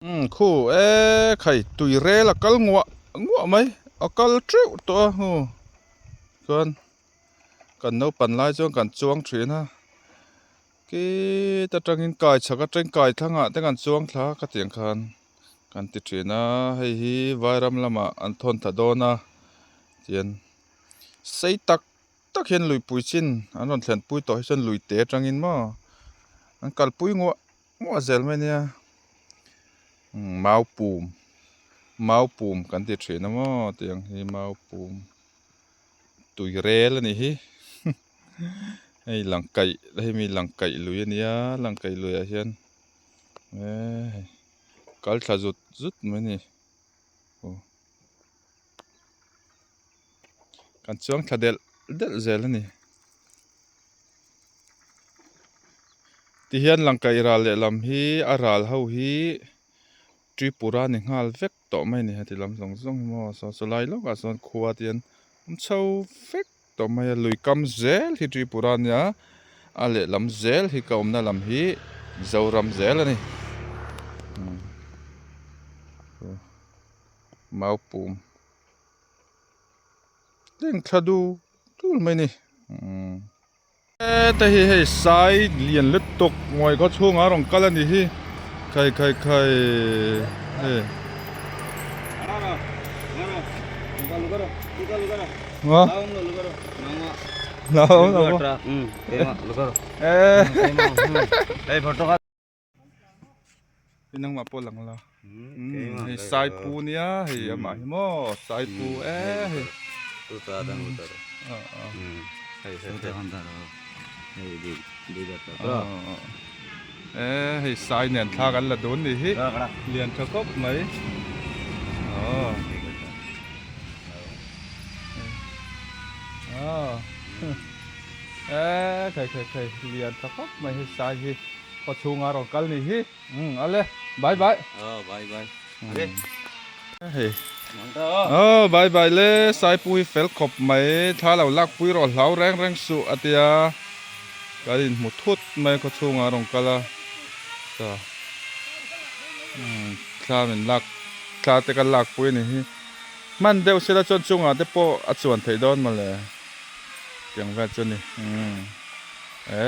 Umm khu e khai tui rel a kal nguah nguah mai a kal teuh tawh a hu chuan kan naupan lai chuan kan chuang thin a khit atangin kai chhak atangin kai thlangah te kan chuang thla a khatiang khan kan ti thin a hei hi vairam lamah an thawn thla dawn a tian sei tak tak hian luipui chin an rawn thlen pui tawh hi chuan lui te atangin maw an kalpui nguah nguah zel mai nia mau pum mau pum kan ti thin a maw tiang hi mau pum tui rel a nih hi hei lang kaih hei mi lang kaih lui a nia lang kaih lui ah hian eee hei kal thla zut zut mai a ni aw. Kan chuang thla delh delh zel a ni. Tihian langkaih ral lehlam hi a ral ho hi Tripura ni nghal vek tawh mai a ni heti lam zawng zawng hi maw saw saw lai lawkah sawn khua te hian awm chho vek tawh mai a lui kam zel hi Tripura a nia a lehlam zel hi ka awmna lam hi Mizoram zel a ni. Maupum. Eng thla du dul mai ni umm heta hi hei sai lian lutuk ngawi khaw chhungah a rawn kal a ni hi khai khai khai hei Nangmah pawh lang la hei saipu nia hei amah hi maw saipu e hei e hei sai nen thla kan la dun ni hi lian tha khawp mai aw e khai khai khai lian tha khawp mai hei sai hi. Khaw chhunga rawn kal ni hi umm ale bye bye aw bye bye ale hei aw bye bye le saipu hi fel khawp mai thla lo lak pui rawh hlau reng reng suh a tia kan inhmu thut mai khaw chhunga rawn kal a cha umm thla min lak thla te kan lak pui a ni hi hman deuh sela chuan chungah te pawh a chuan theih dawn mawle tiang vel chu a ni umm e.